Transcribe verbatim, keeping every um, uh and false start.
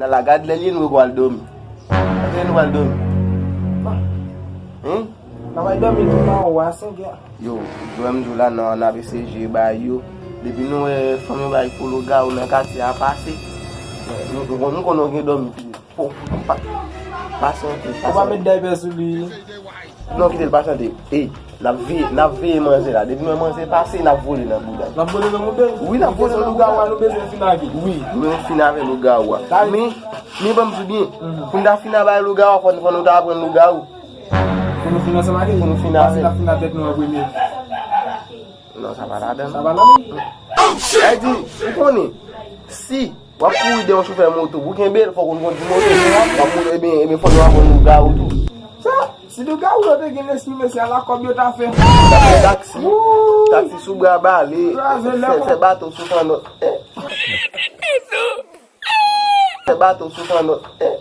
La gad lè l ye nou pral dòmi. Lè nou pral dòmi. Hein? N a pral dòmi tou nan ou a senkè. Yo, jwè m di w la nan, nan A B C G bay yo. Depi nou wè fanm yo bay pou lougawou nan katye a pase. Nou, nou, nou konnen w gen dòmi tou. Fò, pa, pasyante, pasyante. Ou pa met daypè sou li. Non, kite l pasyante. Ey, n ap veye, n ap veye manzè la. Depi nou wè manzè pase, n ap vole nan bouda l. N ap vole nan bouda l? Wi, n ap vole nan bouda l. Lougawou a nou bezwen fin avè l. Wi, nou fin avè lougawou a. Men, men ban m di w byen, pou n ta fin avè lougawou a, fò, fò nou ta aprann lougawou. Pou nou fin ansanm avè l? Pou nou fin avè l. Paske n ap fin avè tèt nou an premye. Non, sa pa ladan. Sa pa ladan? Sa di, ou konnen, si w ap kouri dèyè yon chofè moto, pou kenbe l, fòk ou konn kondui moto. W ap moto, ebyen, ebyen, fòk nou aprann lougawou tou. Sa, si lougawou yo te gen lespri, mesye, ala kòb yo ta fè. Taksi, taksi sou bra bale, fè, fè bato sou kannòt. Eh. Fè bato sou kannòt. Eh.